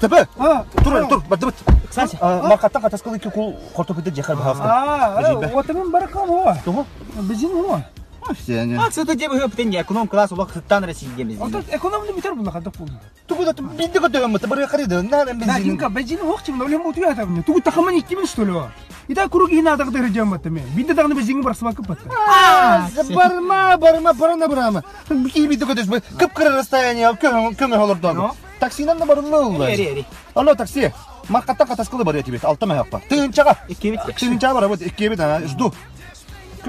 Степе! Тур, тур, бардыбыт. Маркаттан хатаскалы икки кул хортопиды жехар бахаста. Отымын баракам о. Того? Бизин о. Акцията дебе хөптен эконом класс олох сыттан Россия демез. Ото экономны битер була хадак бул. Тугу да бидде көтөгөн мыты бары карыды. Нанан бензин. Динка бензин ох чим олем буту ята. Тугу тахаман иттимин что ли? Ида курук ина дагы дережем батты мен. Бидде дагы бензин барсыба кып батты. Барма, барма, барана барама. Ки бидде көтөс бу. Кып-кыра расстояние көмө олордогу. Таксинан да барылла улла. Эри, эри. Алло, такси. Маркаттан катаскылы бар этибит. Алта мәхаппа. Тыгынчага. Иккибит. Тыгынчага барабыт. Иккибит, ана, жду.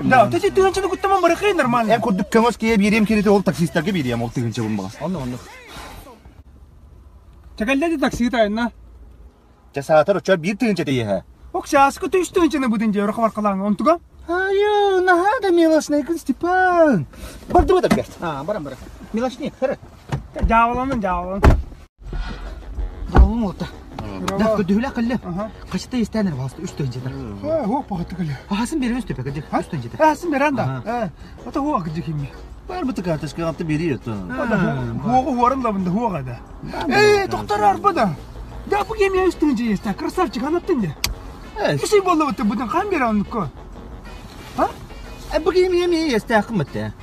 Да, ты тыгынчаны күттеман барыкай нормально. Эн курдук көңөс кие бирием керете ол таксисттарга бирием ол тыгынча бумбага. Онно онно. Чакалледи такси тайна. Часаатар очор биир тыгынча тейеһэ. Ок чааска түс тыгынчаны бутын же рахвар калаң онтуга. Айы, наһаа да мелочный Степан. Бардыбыт опять. А, барам барам. Мелочник, хара. Жааланын жаалан. Жаалым олта. Да, көдүлә кыллы. Качта истәнер басты үч төнҗедер. Ха, хо пахты кылы. Асын беребез төпә кыдык. Үч төнҗедер. Асын берән да. Э, ата хо кыдык химми. Бар бу карточка алты бери это. Хо хуарын да бunda хо гада. Э, доктор арба да. Да бу гемия үч төнҗе есть. Красавчик анаттын да. Киши болду бу будан кан бере оннукко. А? Бу гемия ми есть акымытты.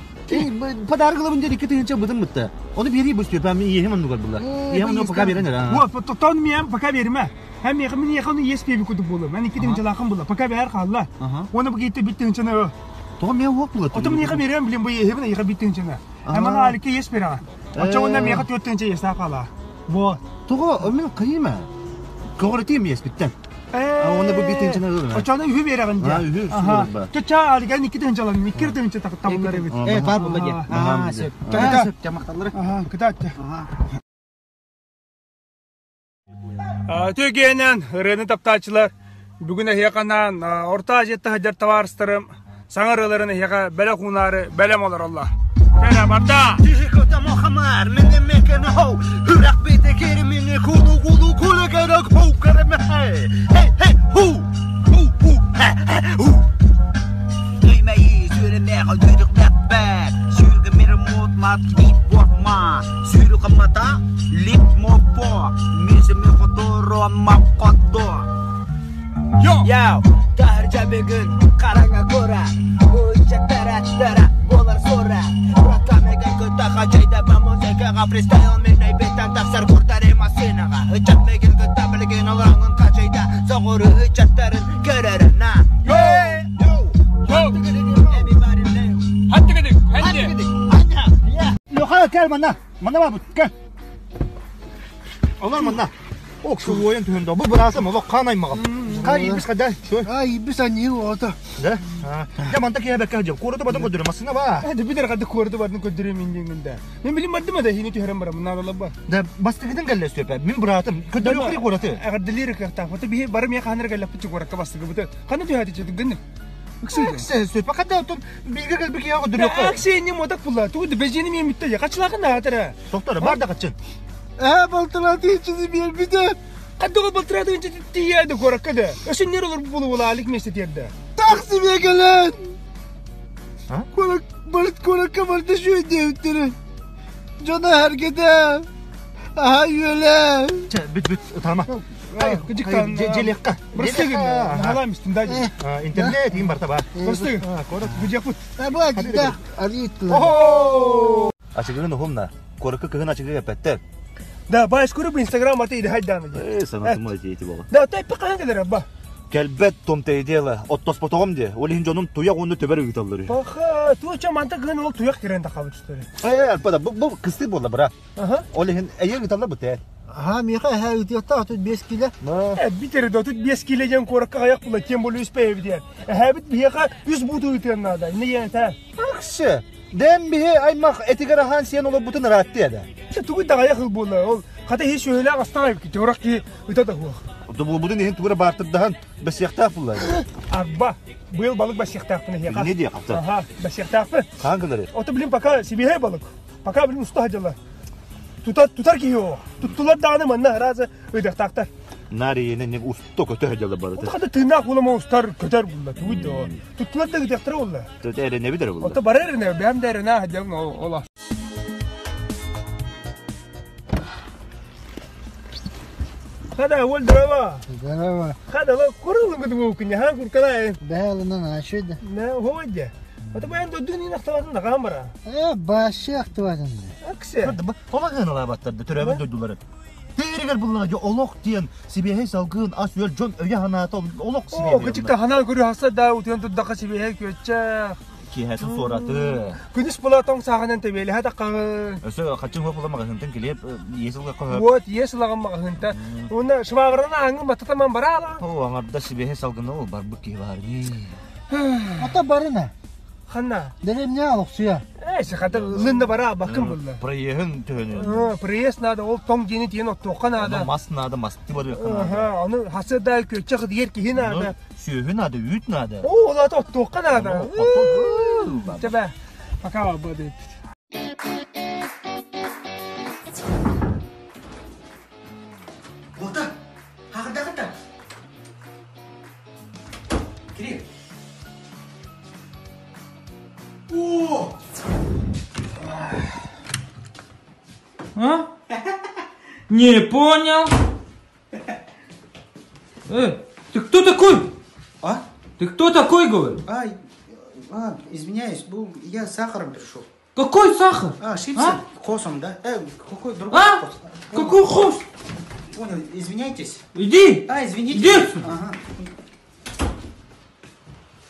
Подарок лабын деді икки тыһынча быдым бытты. Оны бери бу Степан мен иехим оннугар булла. Иехим онну пока берен ара. Вот, тон миям пока берме. Hem yakın yakın yes bir kutu bulu. Ben iki tane lakım bulu. Пока бер халла. Оны бу гитте бит тынчаны. Тоҕо мен уох була. Отом яхы берем билем бу ехибин яхы бит тынчаны. Hem ана алики yes бер. Оча онна меха төт тынча yes кала. Вот. Тоҕо мен кыйма. Көҕөрөтиим yes биттен. Оны бу бит тынчаны ылыр. Очаны үхү береген А, үхү, Аха. ба. Ча алиген iki тынчалан, iki тынча так табылар бит. Э, бар булла ди. А, сөп. Та- Сөп, жамакталары. Аха, кытат. Түгенен ырыны таптаачылар бүгүн эһиэханан орто Азиятта сылдьар табаарыстарым саҥа ырыаларын эһиэхэ бэлэх уунары бэлэм олороллор. Кэлэ барда! Яу, таһырдьа бүгүн хараҥа кура, ыччаттара болар сора. Братан кытаха жайдаба музыкаға фристайл мен айбеттан тахсар куртар масынаға. Ыччат меген кыта билген олораңын қажайда, соғыры ыччаттарын көрөрүн на. Everybody know. Хаттыгыдык, ханди! Лоха кел манна. Манна бар бу кел. Олар манна. Ок шу ойын түһүндө. Бу бырасы молок кан аймагам. Кай ибис када. Шу. Ай, ибис аньи ота. Да? Я манта кия бекке жок. Куруту бадын көдүрө масына ба. Ханди бидер кады көрді бардын көдүрө мен деңгенде. Мен билим бардым да хини түһәрем барам, надалар бар. Да бастыгыдын келле сөпө. Мен братым. Көдүрө кыри кураты. Агардылыр кахта. Фото бихи барым я ханыр галла пучу горакка бастыгы бут. Каны түһәти чеди гын. Ыксы сөпө када тон билге кел бики я көдүрө. Акси не модак була. Тугу бежени мен митте я качлагын да атара. Доктор бар да качын. Э, балтыраты ичини бербите. Каддыгы былтырады инче тияды горакка да. Өсүннер олар булу була алик месте терде. Такси бекелен. А? Konak, balık konak kabardı şu ödevleri. Cana herkete. Aha yöle. Бүт бүт тама. Кыжыктан. Желекка. Бырыстыгы. Халам үстүндө. Интернет им барта ба. Бырыстыгы. Бужакут. Ha bu acıda. Arayıttılar. Охо! Ачыгын ухумна. Корыкы кыгын ачыгы эпеттер. Да, баш көрүп Инстаграм аты иди хайдан. Э, санатыма дейти бала. Да, тай пакан келер ба. Келбет том тейдела. Оттоспотогом де. Ол хин жонум туяк онду төбөр ыгыталлары. Паха, ту ча манта гын ол туяк керен да кабы түстөрү. Э, алпада бу бу кысты бола бра. Аха. Ол хин эйер ыгыталла бу те. Aha miha ha ödüyorta atı 5 kilo. Э, битер да тут 5 киледен коракка аяк була, тем более үспей битер. Э, бит бияка 100 буту үтен нада. Не ен та. Акшы. Дем бихе аймак этигер хан сен оло бутун ратты да. Тугу да аяк була. Ол ката хеш өйлө астан ки jorак ки үтө да хуак. Бу бутун хин тугура бартырдахан бесяхта фулла. Арба. Быйыл балык басяктакпын яка. Не дия капта. Аха, басяктакпын. Хан кылары. Ото билим пока сибихе балык. Пока билим уста хажала. Тутар тутар ки йо. Туттулар дааны манна разы өйдәктактар. Нари не усто көтө хажала барыты. Ото када тыйнак улама устар көтөр булла. Тугу Туттулар да өйдәктер улла. Төт эре не бидер булла. Ото барар не бәм дәре на хаҗам ола. Хада, ол здорово. Здорово. Хада, ло курылы гыдыбу күнне, ха куркалай. Бәлінен ашыды. Не, ходе. Ата баян додун ин ахтабатын да камара. Э, башы ақтыбатын. Аксе. Ола гыналар баттарды, төрөбүн дойдулары. Тээригер буллага жо олох диэн сибиэһэй салгын ас үөл дьон өйө ханаата олох О, сибиэһэй. кычыкта ханал көрү хаса да утуян турдака сибиэһэй күөччэ. Киэһэтин суораты. Күнүс була тоң сааҕынан тэбиэлэһэ таққаҕын. Өсө хачын хуа була маҕаһынтан килиэп иэс ылга хоһо. Вот, ес ылаҕын маҕаһынта. Уонна швабраны ааҥҥын баттатаман бараала. О, аңарда сибиэһэй салгына ол барбыт киһи баар ини. Ата барына. Ханна? Деревня алықсуя. Э, сахата лынна бара бакын булла. Проеһын төһөнү. Приезд надо, ол тоң диэни тиэн оттуохха наада. Мас надо, масты бар Ага, аны хасы да күөччэ хыдыйар киһи наада. Сүөһү надо, үүт надо. О, ол ата оттуохха наада. Тебе, пока бады. Болта, хағырдағыта. Кирилл. О! А? Не понял. Ты кто такой? А? Ты кто такой, говорю? А, а, извиняюсь, был, я с сахаром пришел. Какой сахар? А, ошибся? А? Хосом, да? Какой другой А? хос? Какой хос? Понял, извиняйтесь. Иди! А, извините. Иди отсюда! Ага.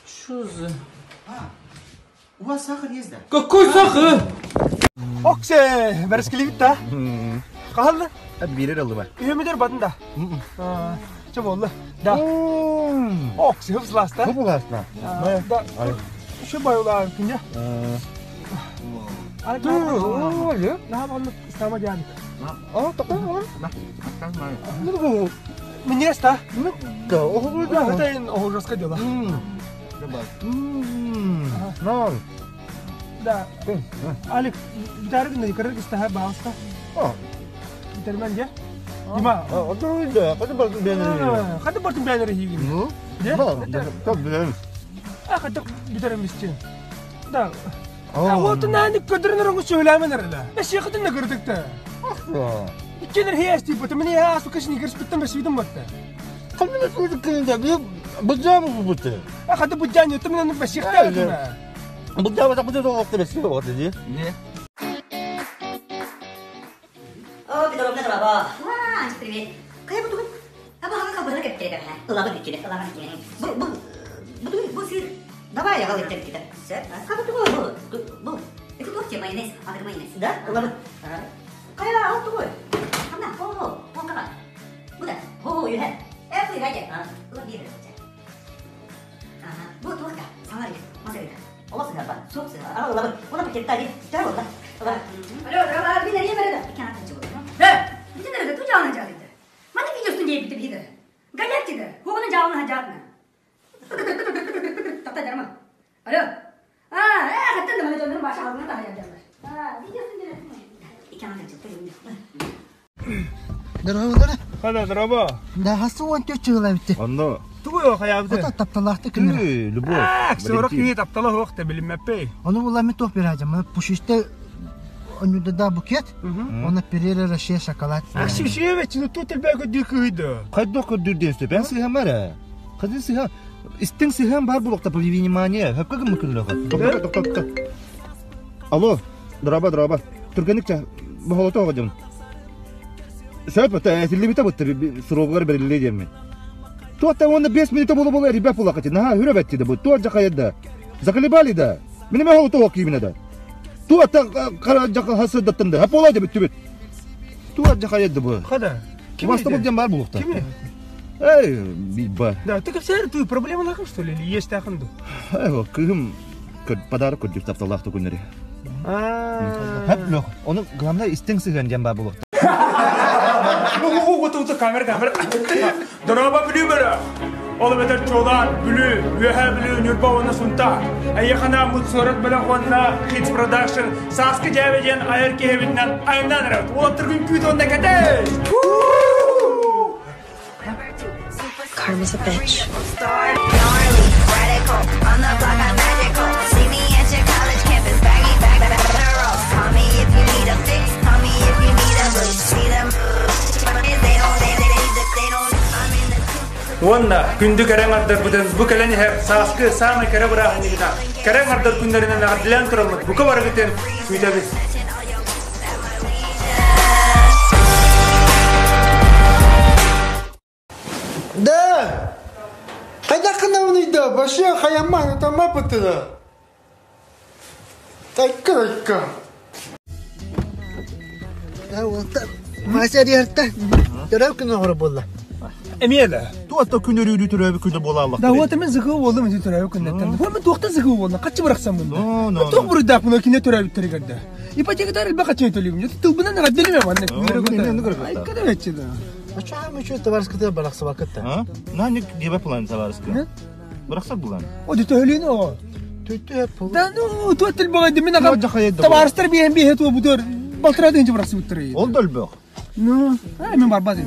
Что за... А, у вас сахар есть, да? Какой сахар? Оксе, бәріскілейбіт та. Қалды? Бирер алды бар. Үйемедер батын да. Че болды? Да. Оксе, хыпсыласта. Бу буласна. Да. Şu bayılar күнде. Ой, На банны стама диан. А, такой он. Ну, мне ста. Да, ого, Да, это ин ужаска дела. На. Да. Алик, битәргін не кіргіз ста бауста. Битермен де. Дима. А, да, када бардым бәнер. Хады бартын бәнер хигин. Ну? Де? Да, как бәнер. А, хады битеремистин. Да. А вот на не көдөрнөр оңу сөйләмен әрді. Эш якытын да көрдүк та. Иккенер хияс дип бу мени асу кышны кирс биттем беш видим батта. Калмына көдүк кенде бу бужамы бу бу. А хады бу жан өтү менен беш якта. Бужамы да бу да окты беш окты ди. Не. О, Петровна, здорово. Ва, привет. Кая бу тугун? Аба хага кабына кеп келе ха. Ылабын киле, ылабын киле. Бу бу бу бу сыр. Давай я галып киле. Сыр. Кабы тугун бу. Бу. Это туох майонез, а майонез. Да? Ылабын. Кая ал тугун. Хамна, хо хо, хо каба. Бу да. Хо хо юхэ. Э, бу юхэ. А, ылаб бир. Ага. Бу туохта. Саңар. Масыр. Оласы ба. Сук сыр. А, ылабын. Она пакетта ди. Да, да. Алло, здорово, мен эрие береді. Екен атын чыгы. Э, бүтүн эрде ту жааны жаады. Маны видеостун жейп битип хиде. Галяк диде. Хугунун жааны жаатна. Такта жарма. Алло. А, э, хаттан да маны жонун башы алдына та жаалар. А, видеостун жейп. Екен атын чыгы. Здорово, здорово. Хада, здорово. Да, хасы он тө чыгыла битти. Анда. Тугу хаябды. Ата тапталақты күннер. Любовь. А, сорок күйет аптала хуакта билинмеппей. Оны була мен топ беражым. Мына пушисте онюда да букет. Оны перерер ше шоколад. Акси шебе чину тутел бәгө дикүйдө. Кайда көдүр ден бен сыйхам ара. Кызын сыйхам. Истин сыйхам бар булукта по внимание. Хөпкө кым күнлөгө. Токто токто токто. Алло, драба драба. Түргенlikче бу холото годым. Сөп та тилибите бутты суровгар бериле демен. Туата оны 5 минут болу болу ребят булакати. На хүрөбетти да бу. Туа жакайда. Заколебали да. Мине холото окиймине да. Туата кара жака хасыдаттында. Хап олай деп түбүт. Туа жакайда бу. Хада. Баста бу дем бар булукта. Кими? Эй, биба. Да, ты кепсер ты проблема лахым что ли или есть тахынды? Эй, кыһым подарок көрдүк тапталақты күннери. А. Хап лох. Оны главное истин сыган дем бар булукта. Ну, вот тут камера, камера. Дороба бүлүү бөрө. Ол бетер чолан, бүлүү, үөһэ бүлүү, Нюрба уонна Сунта. Эйэхана мут сорок бөлөх уонна Hits Production Сааскы дьээбэ диэн айар киһибитинэн айымнан эрэбит. Уолаттар күн күүт уонна кэтэй! Karma's a bitch. Gnarly, radical, on the block I'm magical. See me at your college campus, baggy, bag, bag, Call me if you need a fix, call me if you need a boost. See them, they don't, they, they, they, they don't. Уонна күндү кэрэ аҥардарбытын бу кэлэн иһэр сааскы саамай кэрэ бырааһынньыгынан, кэрэ аҥардар күннэринэн эҕэрдэлээн тураммыт бука барыгытын күүтэбит. Да! Хайдах гынабыный да, вообще хайаммаан утаммаппытына. Айка айка. Мася диһэртэ. Төрөп күн оҕоро буолла. Эмиэ да. Туотта күн өрүүрүү төрөөбүт күнэ буола Да вот мен зыгы болдум ити төрөөбүт күннэттэн. Бу мен туохта зыгы болдум. Хаччы бырахсаммын да. Туох буруйдаахпын кине төрөөбүттэригэр да. Ипотекатар элбэх хаччы төлүүбүн. Тылбынан эҕэрдэлиме манна. Айка да беччи да. Ачаам үчү табарыскыта барахсыбакыта. Наник диэбэ план табарыскы. Бырахсак булан. О, төһөлүүн о. Төттү пул. Да ну, туот тил баҕай мин аҕам табаарыстар биэһэн биэһэ туо бутуор балтараа тыһыынча бырахсыбыттар. Ол да өлбөх. Ну, а мен барбат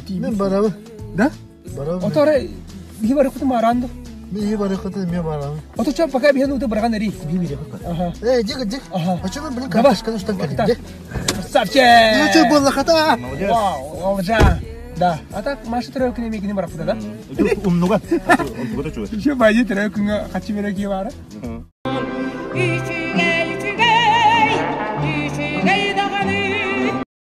Мен барабын. Да? Барабын. Ото ара биһи барыхпытын маараанды. Мен барыхпытын мен барабын. Ото ча пока биһи нута быраган эри. Ага. Эй, дик, дик. А что вы, блин, картошканы что Давай. Красавчик! Ну что было, хата? Молодец. Вау, олжа. Да. А так Маша төрөкүнө мекини бараппыта да? Умнуга. Умнуга чуга. Еще байы төрөкүнгө хачы береки бары. Ичи